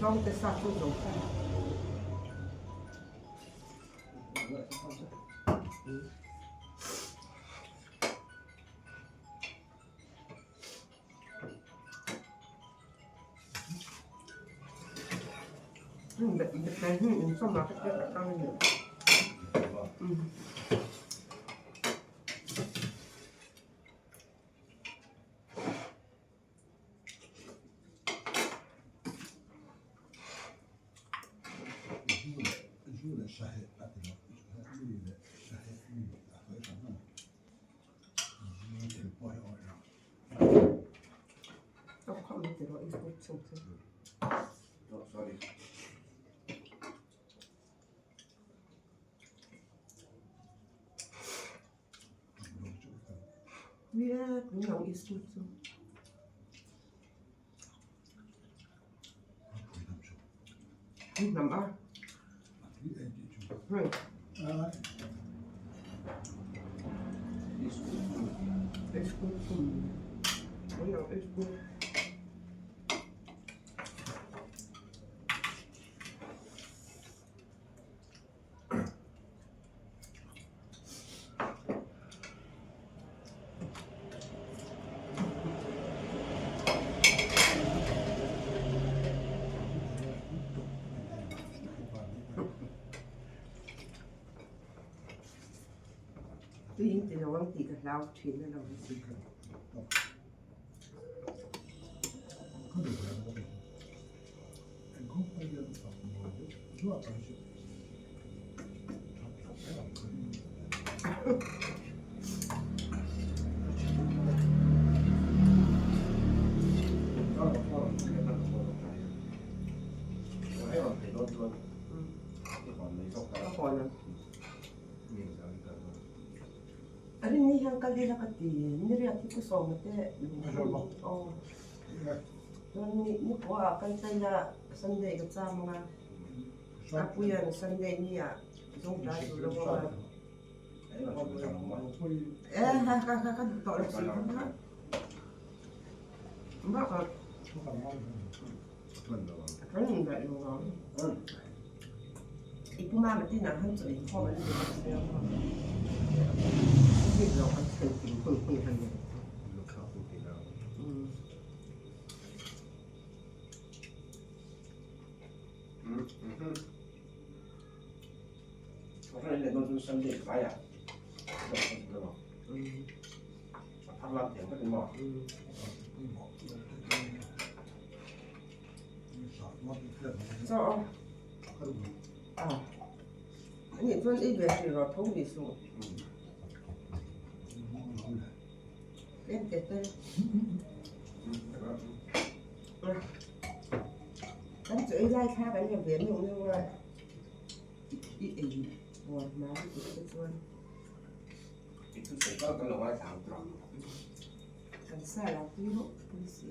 Zawng te sa chu zo ta. Tuiin ti lo ang tih ka hlau thin a lo. A rin ni hian kal ila ka ti, ni riat hi pu sawma te aw chuan ni ni pawh ah kal ta ila Sunday ka cham anga a puian Sunday ni ah zawng tlai tur lo anga e ha ka ka ka duh tawh lo si kha bakah kan indaih lo ang. I pu mama tin ah khan chaw inkhawm an nei bawk sia maw? Bik lo kan thlen kim hun hun han nei. Chaw aw anih chuan ei ve hrih rawh tho ni suh tlem te te kan chaw ei lai thla kan la ve neuh neuh a i ei buai hma lutuk te chuan kan sa lo pui rawh pui si.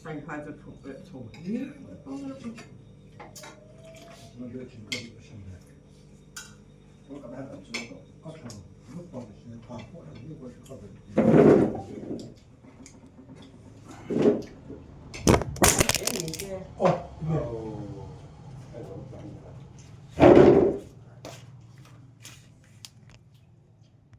Sangha chu thuk leh chho hi.